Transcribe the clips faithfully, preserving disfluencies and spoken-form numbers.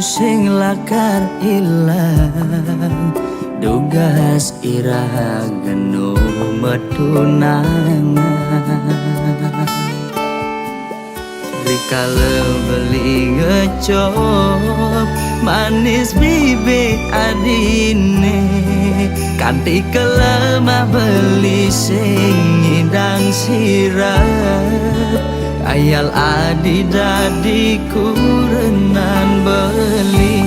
sing lakar ilang, dugas ira ngeno metunangan. Rikala beli ngecop manis bibik adine, kanti kelemah beli sing ngidang sirep. Ayal adi dadi kurenan beli.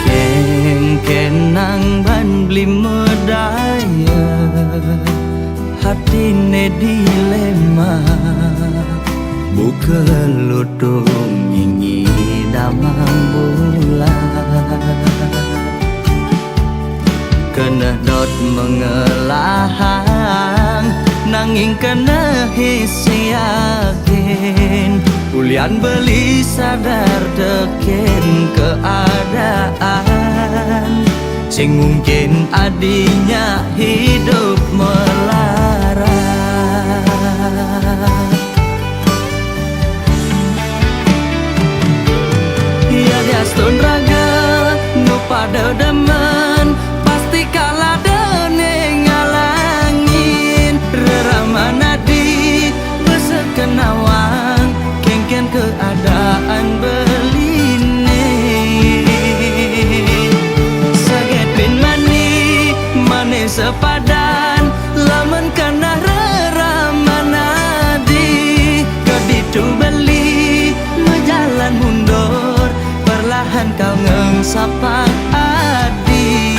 Kengkenang ban beli medaya, hatine dilema, buka lutung ngingi damang bulan. Keneh dot mengelahang, nanging keneh his yakin, ulian beli sadar teken keadaan, sing mungkin adinya hidup melarat. Ya diastun raga nu pada demen, pasti kalah dene ngalangin. Reraman adi besek kenawang, kengken keadaan beline. Saget bin mani, mane sepadan, lamun keneh reraman adi, keditu beli mejalan mundur, perlahan kal ngengsapang adi.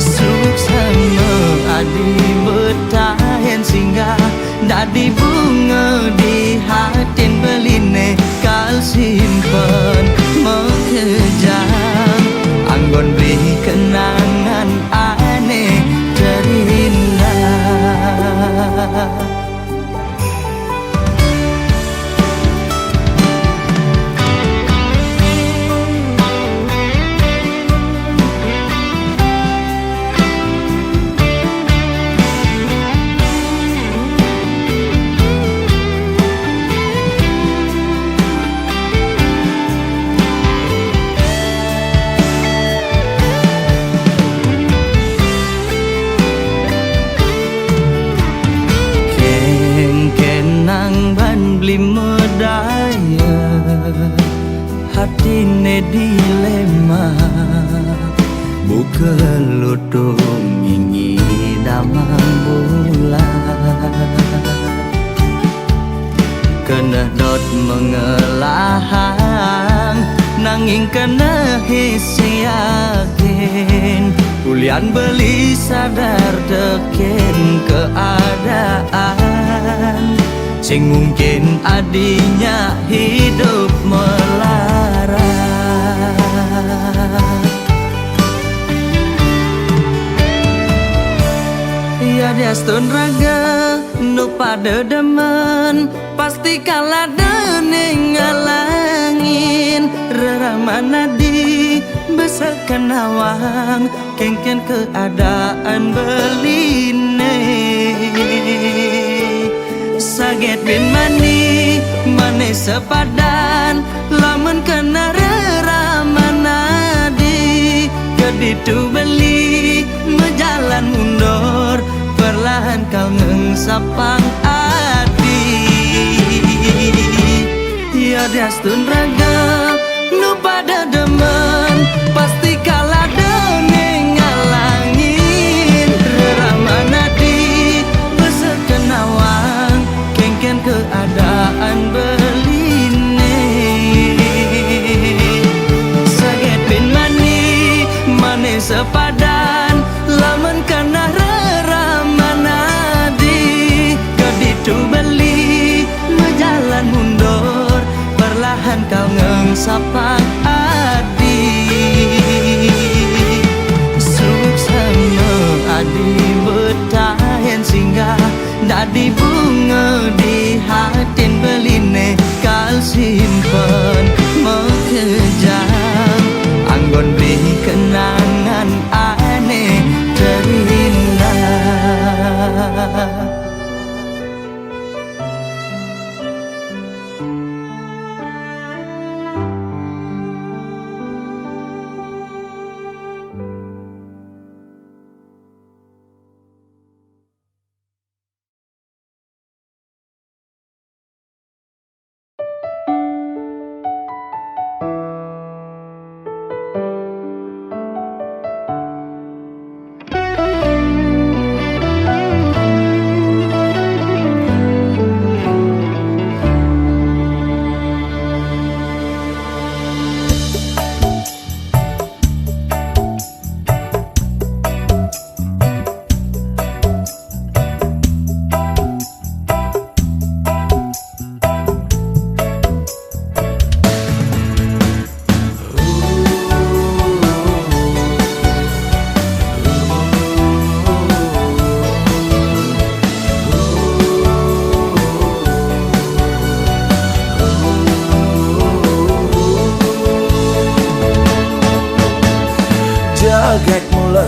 Suksma adi betahen singgah, dadi bunga di hatin beline, kal simpen makejang, anggon beli kenangan ane terindah. Kengkenang ban beli medaya, hatine dilema, buka lutung ngingi damang bulan. Keneh dot mengelahang, nanging keneh his yakin, ulian beli sadar teken keadaan, sing mungkin adinya hidup melarat. Ya diastun raga nu pada demen, pasti kalah dene ngalangin. Reraman adi besek kenawang, kengken keadaan beline. Saget bin mani, mane sepadan, lamun keneh reraman adi, keditu beli mejalan mundur, perlahan kal ngengsapang adi. Ya diastun raga nu pada demen, pasti kalah dene ngalangin. Reraman adi besek kenawang, kengken keadaan beline. Saget bin mani, mane sepadan, lamun keneh reraman adi, keditu beli mejalan mundur, perlahan kal ngengsapang adi. Suksma adi betahen singgah, dadi bunga di hatin beline, kal simpen makejang, anggon beli kenangan ane terindah.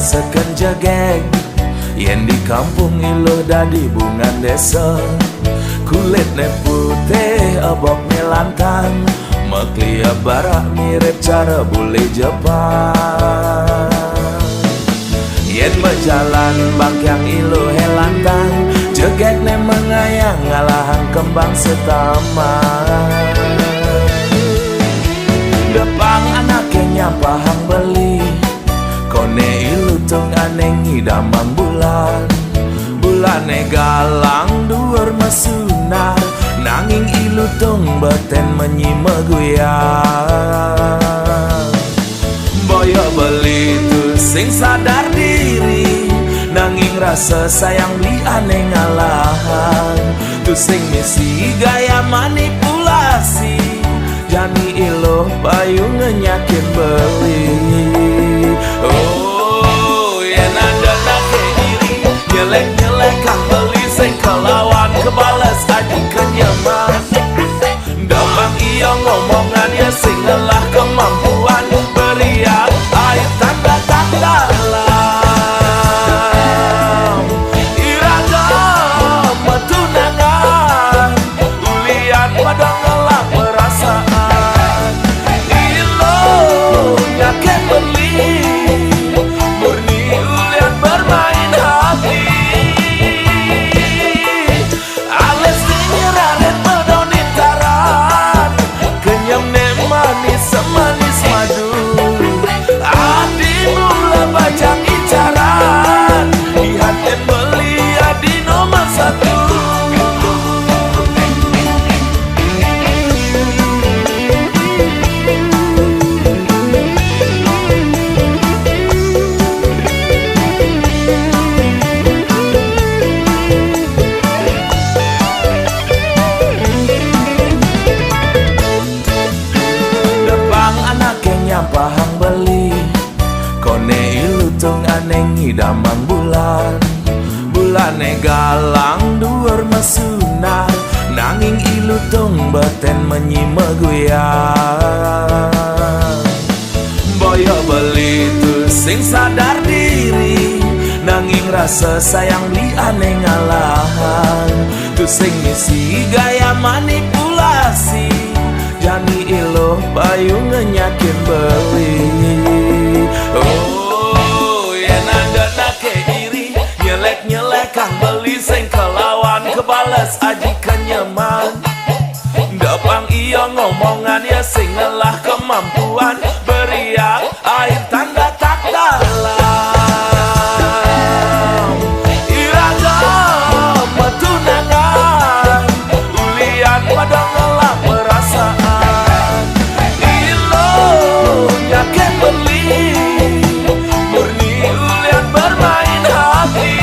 Seken jegeg, yen di kampung iluh dadi bungan desa. Kulitne putih, ebokne lantang, mekliab barak mirip cara bule Jepang. Yen bejalan bangkiang iluhe lantang, jegegne mengayang ngalahang kembang setaman. Depang anake nyampahang beli, kone ilutung ane ngidamang bulan. Bulane galang duur mesunar, nanging ilutung beten menyi meguyang. Boya beli tusing sadar diri, nanging rasa sayang beli ane ngalahang. Tusing misi gaya manipulasi, jani iluh payu ngenyakin beli. Oh, yen ada nake iri, nyelek-nyelekang beli sing kelawan kebales aji kenyeman. Depang iya ngomongan ya sing ngelah kemampuan, beriak air tanda-tanda lam. Iraga metunangan, ulian pada ngelah perasaan. Iluh nyaken beli, murni ulian bermain hati. Alis dingin rarit medonin taran, kenyemne manis semanis madu. Adi mula bajang incaran, di hatin beli adi nomor satu. Depang anake nyampahang beli, kone ilutung ane ngidamang bulan. Bulane galang duur mesunar, nanging ilutung beten menyi meguyang. Boya beli tusing sadar diri, nanging rasa sayang beli ane ngalahang. Tusing misi gaya manipulasi, jani iluh payu ngenyakin beli. Oh, yen ada nake iri, nyelek-nyelekang beli sing kelawan kebales aji kenyeman. Depang iya ngomongan ya sing ngelah kemampuan, beriak air tanda tak dalam. Iraga metunangan, ulian pada ngelah perasaan. Iluh nyaken beli, murni ulian bermain hati.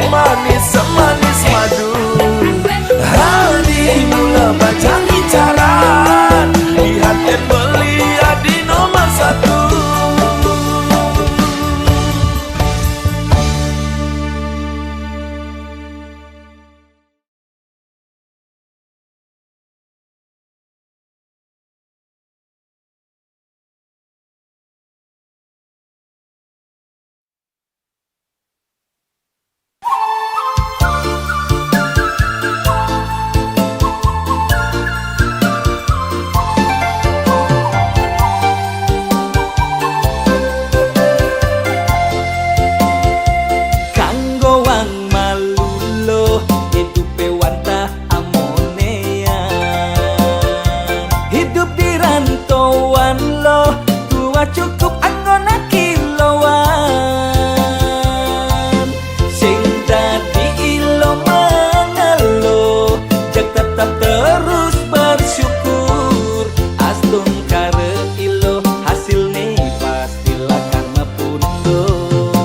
Manis semanis madu. Hari mula bacang incaran, di hatin beli adi nomor satu. Kanggo wong malulo, idupe wantah amonean. Hidup di rantauan lo, tua cukup anggonake loan. Sing dadi ilo mangelo, jag tetap terus bersyukur. Astungkara ilo hasilne pasti lakar mapundhut.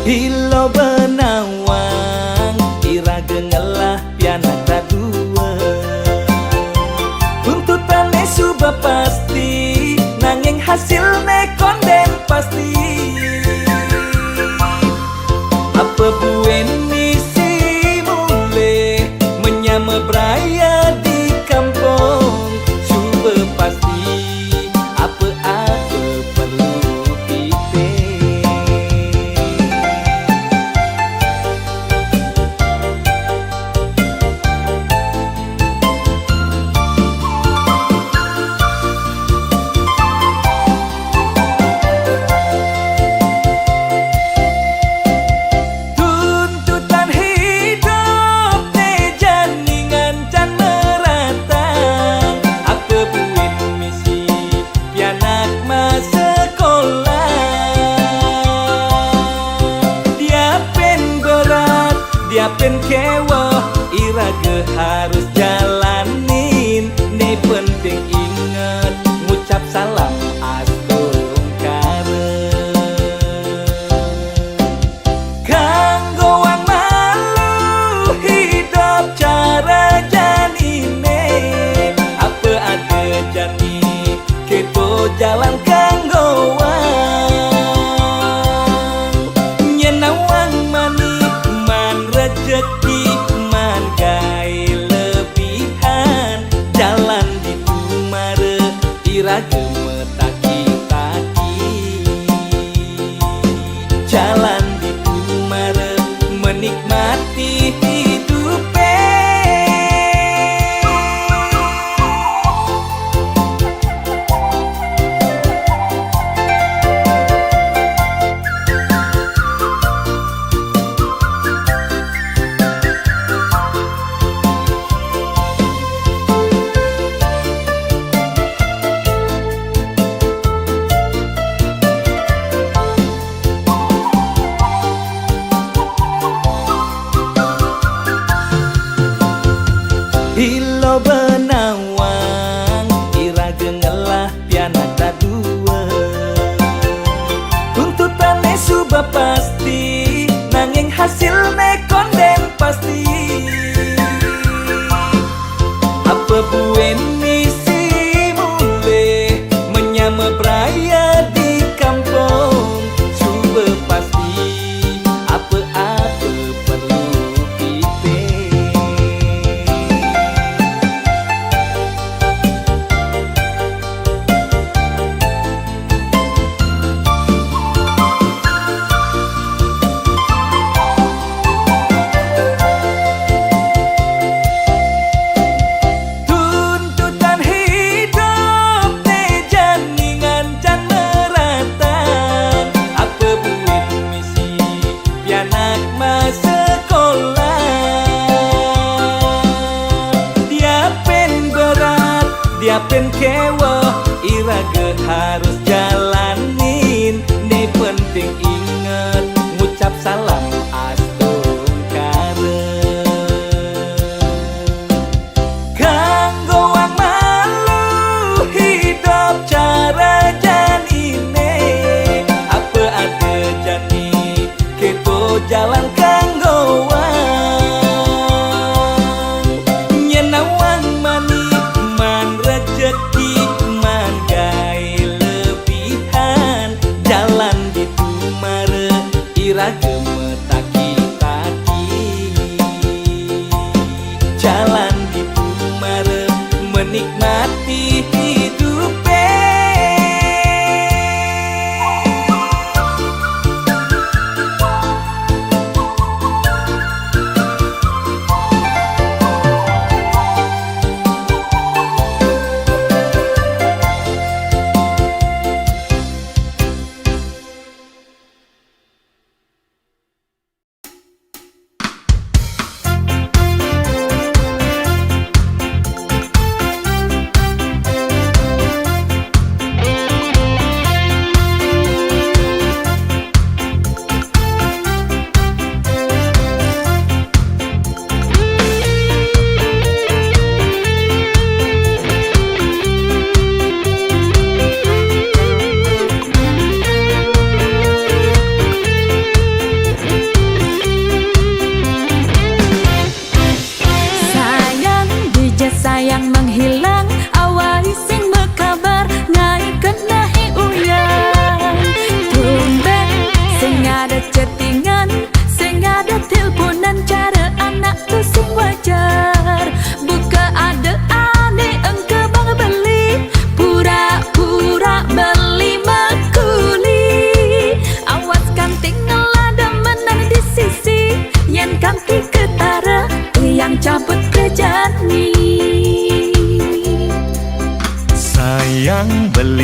Ilo benawang, ira gengelah pianak Nanging hasilné kondén pasti. Apa buin misi mulih menyama braya di kampung? Cuba pasti, apa ada perlu pipi. Tuntutan hidup né jani ngancan meratang. Apa buin misi pianak masekolah? Diapin berat, diapin kéweh, iraga harus jalanin. Né penting inget, ngucap salam astungkara. Kanggo wang malu hidup cara janiné, apa ada jani kéto jalan kanggo wang. Yén nawang manik, man rejeki, man gaé lebihan, jalan ditu mara iraga mataki-taki. Jalan ditu mara menikmati hidupé. Ilo benawang iraga ngelah pianak dadua. Tuntutané suba pasti, nanging hasilné kondén pasti. Apa buin misi mulih menyama braya di kampung? Cuba pasti, apa ada perlu pipi. Tuntutan hidup né jani ngancan meratang. Apa buin misi pianak masekolah? Diapin berat, diapin kéweh, iraga harus jalanin. Né penting inget, ngucap salam astungkara. Kanggo wang malu hidup cara janiné, apa ada jani kéto jalan kanggo wang. Yén nawang manik, man rejeki, man gaé lebihan, jalan ditu mara iraga mataki-taki. Jalan ditu mara menikmati hidupé.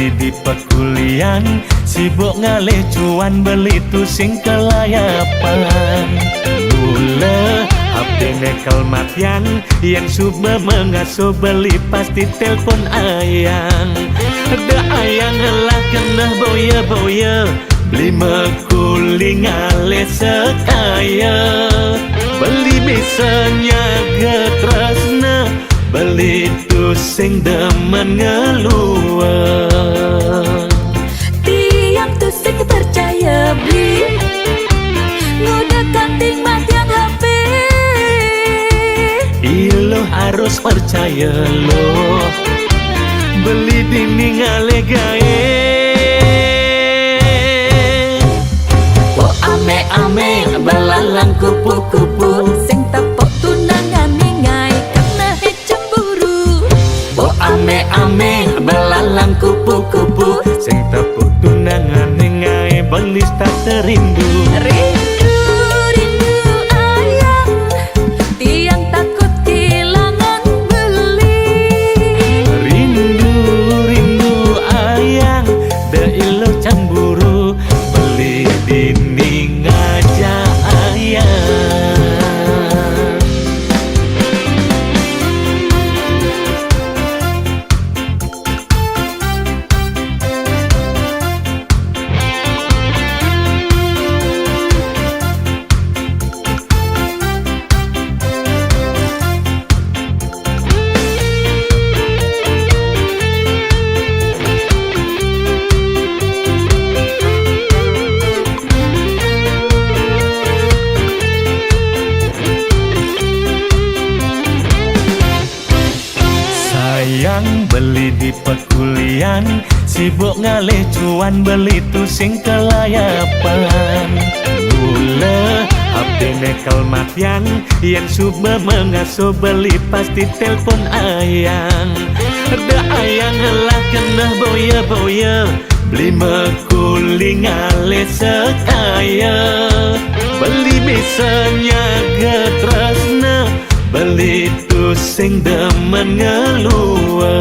Di pekulian, sibuk ngalih cuan, beli tusing kelayapan. Mula H P-ne kal matian, yen suba mengasuh, beli pasti telpon ayang. Da ayang ngelah keneh boya-boya, beli mekuli ngalih sekaya. Beli bisa nyaga tresna, beli tusing demen ngelua. Tiang tusing percaya beli, nguda kanting matiang H P. Iluh harus percaya luh, beli dini ngalih gae. Pok ame-ame belalang kupu-kupu, sing tepuk tunangan ningai kena cemburu. Pok ame-ame belalang kupu-kupu, sing tepuk tunangan ningai belis tak terindu. Rindu, rindu ayang, tiang takut kehilangan beli. Rindu, rindu ayang, da iluh cemburu, beli dini ngajak ayang. Sayang beli di pekulian, sibuk ngalih cuan, beli tusing kelayapan. Mula H P-ne kal matian, yen suba mengasuh, beli pasti telpon ayang. Da ayang ngelah keneh boya-boya, beli mekuli ngalih sekaya. Beli bisa nyaga tresna, beli tusing demen ngelua.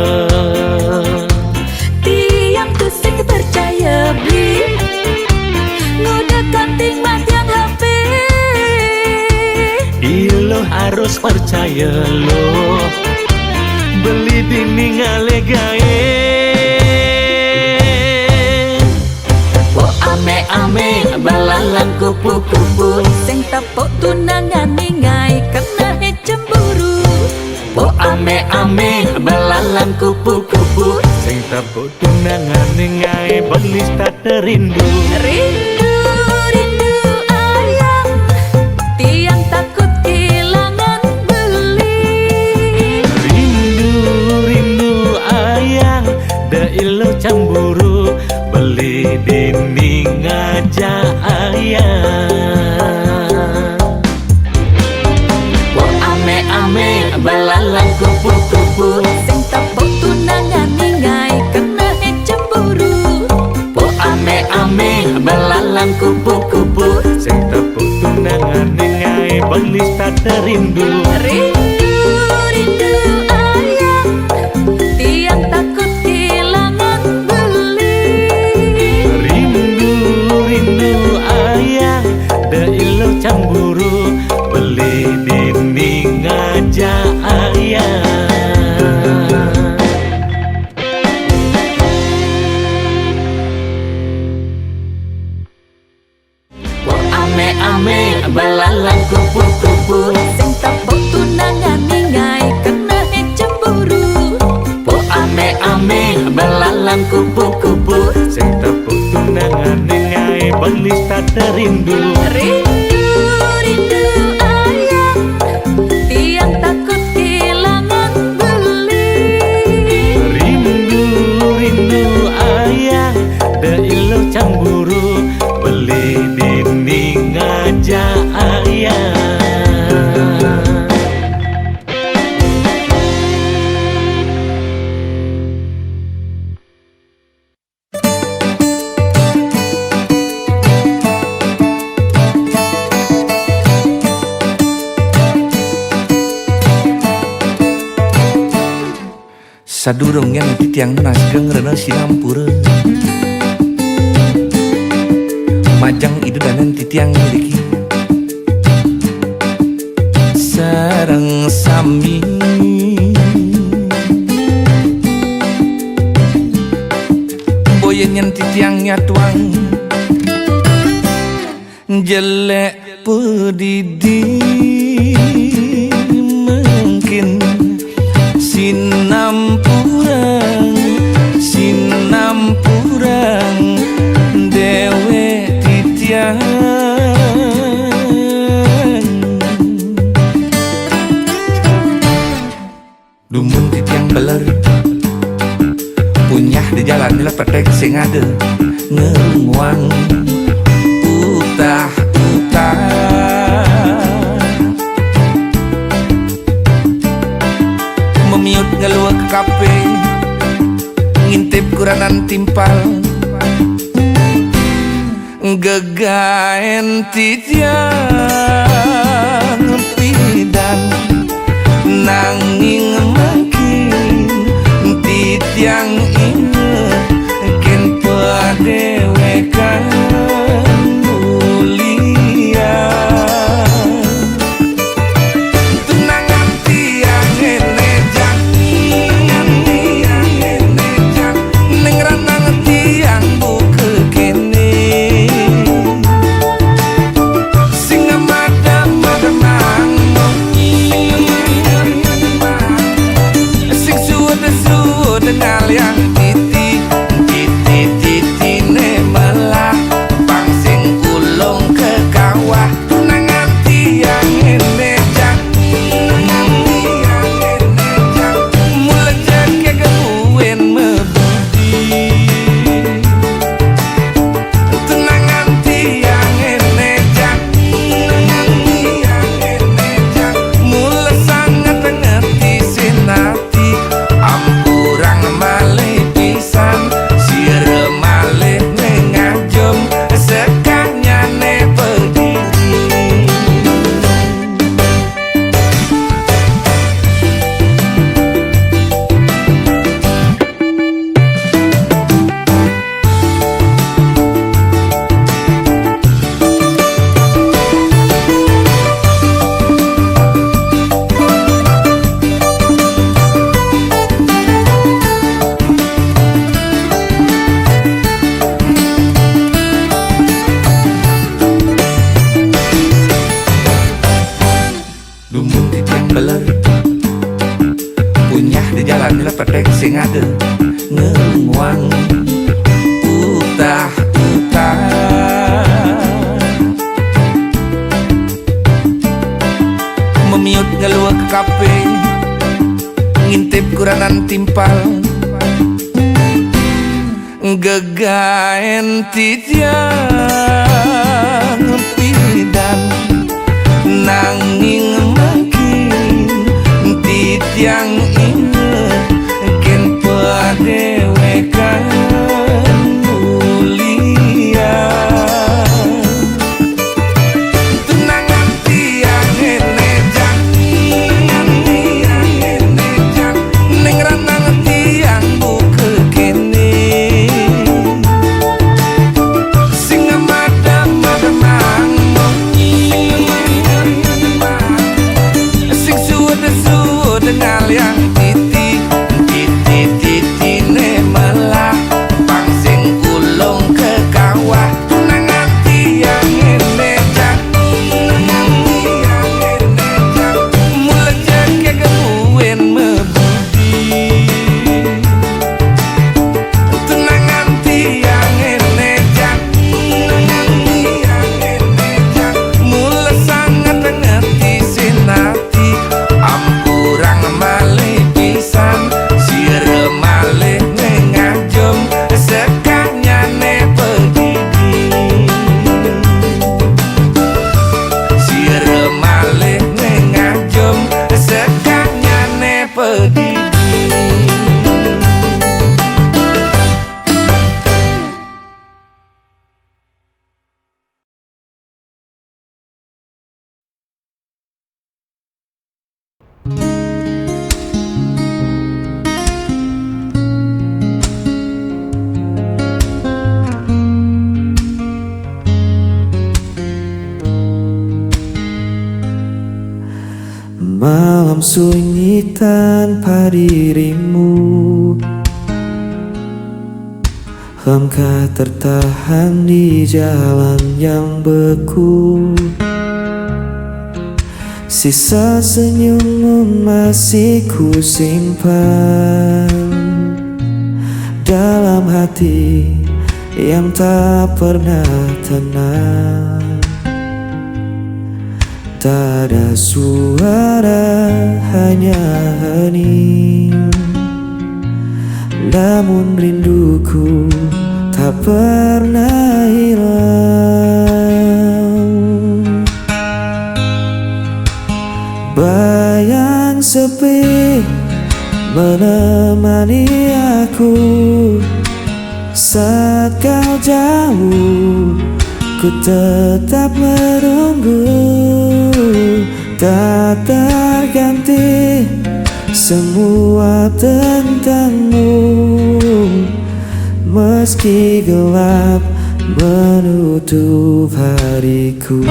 Tiang tusing percaya beli, nguda kanting matiang H P. Iluh harus percaya luh, beli dini ngalih gae. Pok ame-ame belalang kupu-kupu, sing tepuk tunangan ningai kena cemburu. Pok ame-ame belalang kupu-kupu, sing tepuk tunangan ningai belis tak terindu. Rindu, rindu ayang, tiang takut kehilangan beli. Rindu, rindu ayang, da iluh cemburu, beli dini ngajak ayang. Pok ame-ame belalang kupu-kupu, sing tepuk tunangan ningai kena cemburu. Pok ame-ame belalang kupu-kupu, sing tepuk tunangan ningai belis tak terindu. Rindu, rindu ayang, tiang takut kehilangan beli. Rindu, rindu ayang, da iluh cemburu, beli dini ngajak ayang. Pok ame-ame belalang kupu-kupu, sing tepuk tunangan ningai kena cemburu. Pok ame-ame belalang kupu-kupu, sing tepuk tunangan ningai belis tak terindu. Rindu, rindu ayang, tiang takut kehilangan beli. Rindu, rindu ayang, da iluh cemburu, beli dini ngajak ayang. Tadurung yén titiang nunas geng rena sinampura. Majeng ida danen titiang ngriki sareng sami. Boya nyén titiang nyatuang jelék pedidi mungkin sinampurang, sinampurang déwék titiang. Dumun titiang beler. Punyah di jalan lepetek sing ada ngerunguang utah-utah. Memiut ngelua ke kape, ngintip kuranan timpal. Gegaén titiang pidan, nanging mangkin titiang inget kén padéwékan bulian. Tunangan tiang éné jang, ning ranang tiang buka kéné. Sing madem-mademang monyi, sing suud-suud ngaliang titi, titi-titiné melah, pang sing ulung ka kawah. Tunangan tiang éné jang, mula jegég buin mabudi. Tunangan tiang éné jang, mula sanget ngerti sinah. Ampurang malih pisan, sira malih ngajum, sekanyané pedidi. Dumun titiang beler. Punyah di jalan lepetek sing ada ngerunguang utah-utah. Memiut ngelua ke kape, ngintip kuranan timpal. Gegaén titiang pidan, nanging mangkin titiang inget kén padéwékan bulian. Tunangan tiang éné jang, ning ranang tiang buka kéné. Sing madem-mademang monyi, sing suud-suud ngaliang Sunyi tanpa dirimu. Langkah tertahan di jalan yang beku. Sisa senyummu masih ku simpan dalam hati yang tak pernah tenang. Tak ada suara, hanya hening. Namun rinduku tak pernah hilang. Bayang sepi menemani aku. Saat kau jauh, ku tetap menunggu. Tak terganti semua tentangmu. Meski gelap menutup hariku.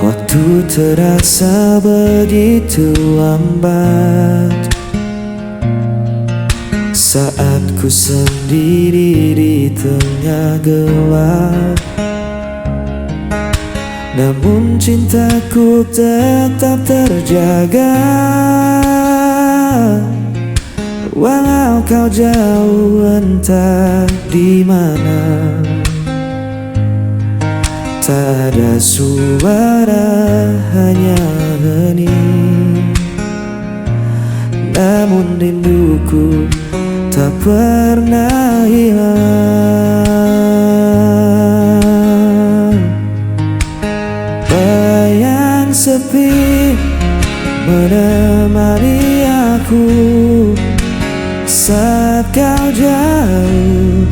Waktu terasa begitu lambat saat ku sendiri di tengah gelap. Namun cintaku tetap terjaga. Walau kau jauh entah di mana. Tak ada suara, hanya hening. Namun rinduku tak pernah hilang. Bayang sepi menemani aku. Saat kau jauh,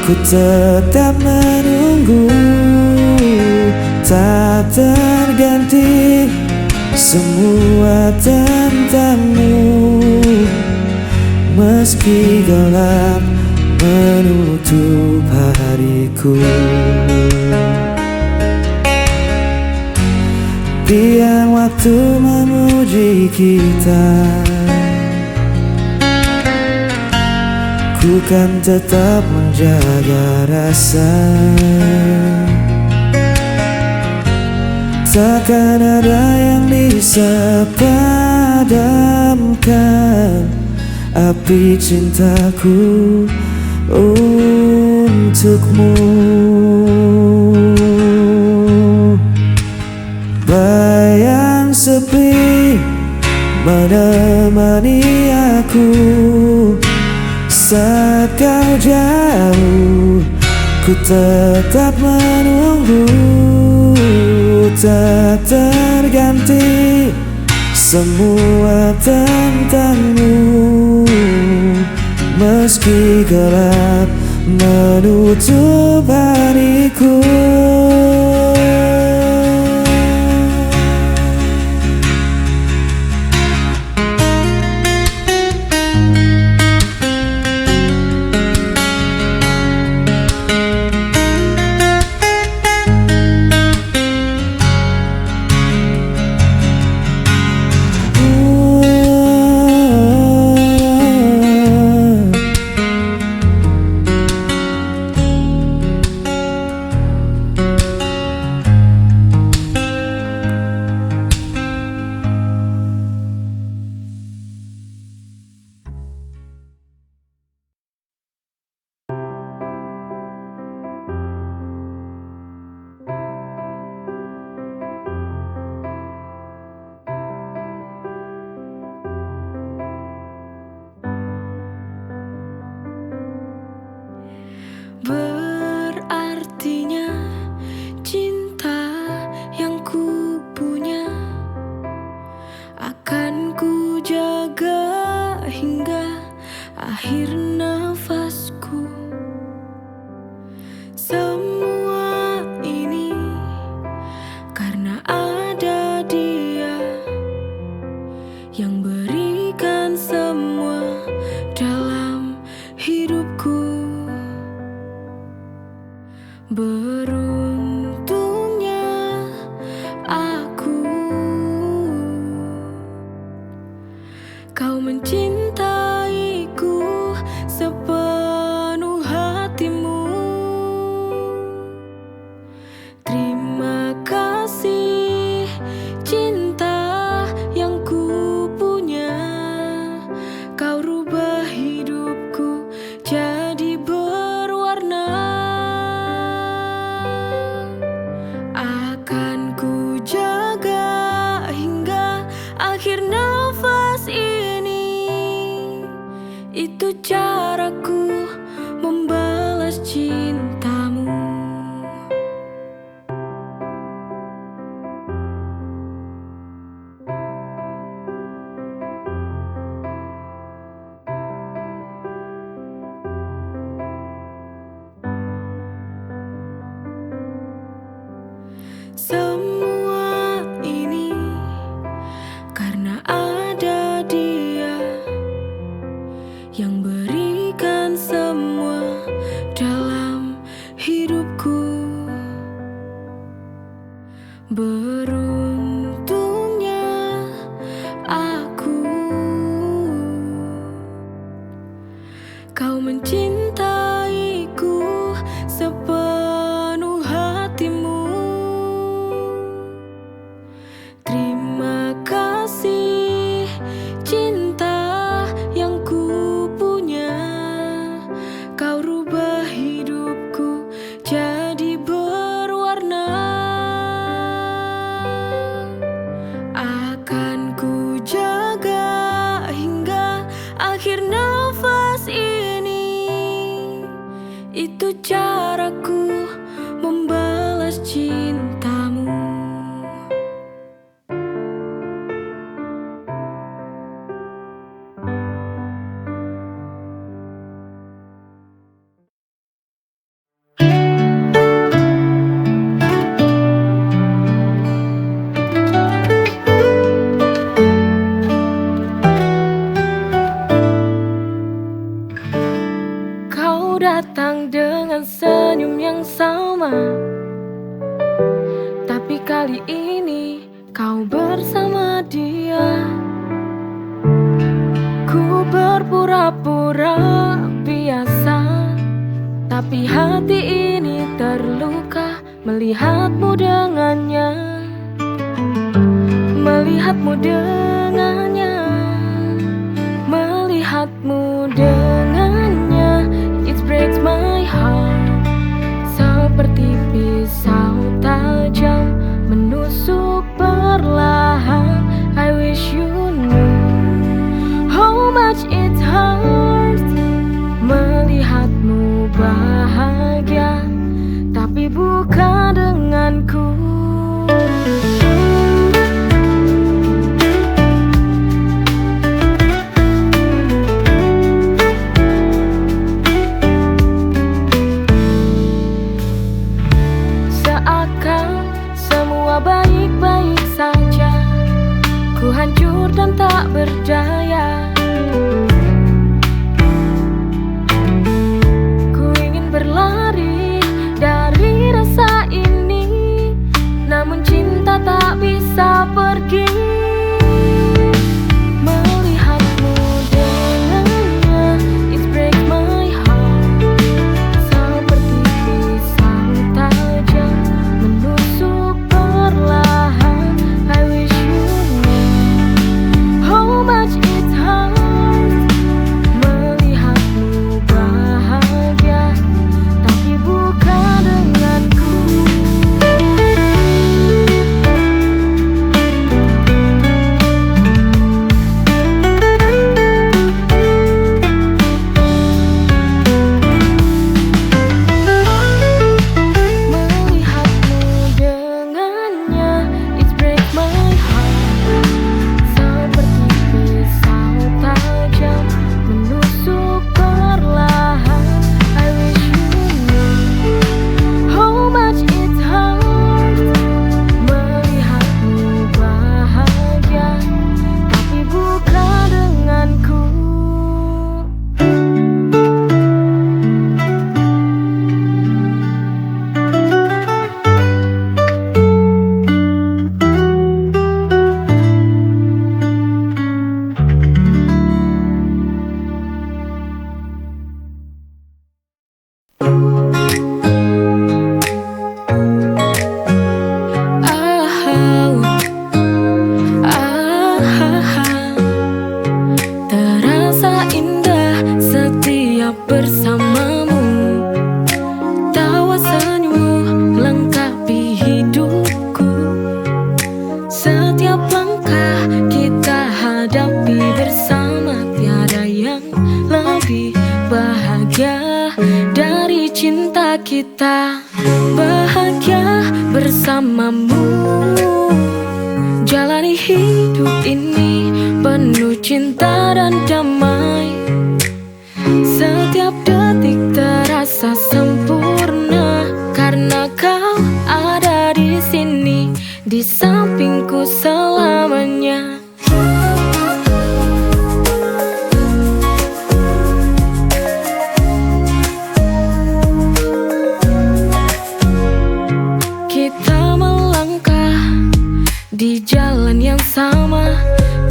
ku tetap menunggu. Tak terganti semua tentangmu. Meski gelap menutup hariku. Biar waktu menguji kita. Ku kan tetap menjaga rasa. Takkan ada yang bisa padamkan api cintaku untukmu. Bayang sepi menemani aku. Saat kau jauh, ku tetap menunggu. Tak terganti semua tentangmu. Meski gelap menutup hariku. Untungnya aku, kau mencintaiku sepenuh hatimu. Terima kasih, cinta yang ku punya. Kau rubah hidupku jadi berwarna. Akan ku jaga hingga akhir nafas ini. Itu caraku membalas cintamu. Semua ini karena ada dia yang berikan semua dalam hidupku. Beruntungnya aku, kau mencintaiku sepenuh hatimu. Terima kasih, cinta yang ku punya. Kau rubah hidupku jadi berwarna. Akan ku jaga hingga akhir nafas ini. Itu caraku membalas cintamu. Kau datang dengan senyum yang sama, tapi kali ini kau bersama dia. Ku berpura-pura biasa, tapi hati ini terluka melihatmu dengannya. Melihatmu dengannya. Melihatmu dengannya. It breaks my heart. Seperti pisau tajam menusuk perlahan. I wish you knew how much it hurts melihatmu bahagia, tapi bukan denganku. Seakan semua baik-baik saja, ku hancur dan tak berdaya. Ku ingin berlari dari rasa ini, namun cinta tak bisa pergi. Melihatmu dengannya, it breaks my heart. Seperti pisau tajam menusuk perlahan. I wish you knew how much it hurts. Bersamamu jalani hidup ini penuh cinta dan damai. Setiap detik terasa sempurna karena kau ada di sini, di sampingku selamanya. Kita melangkah di jalan yang sama.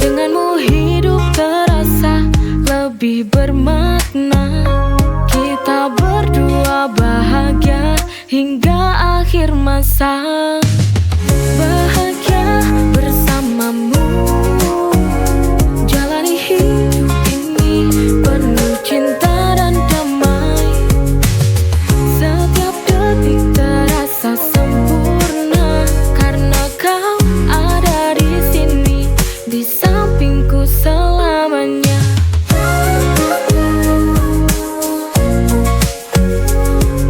Denganmu hidup terasa lebih bermakna. Kita berdua bahagia hingga akhir masa. Bahagia bersamamu jalani hidup ini penuh cinta dan damai. Setiap detik terasa sempurna karena kau ada di sini, di sampingku selamanya.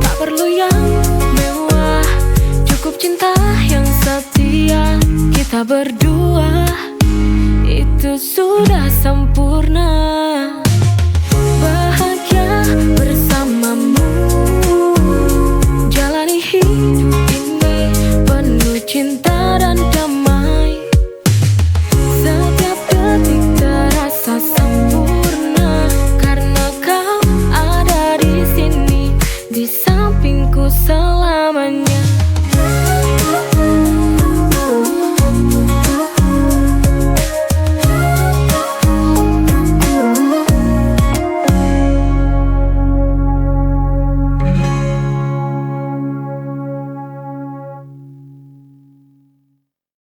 Tak perlu yang mewah, cukup cinta yang setia. Kita berdua itu sudah sempurna.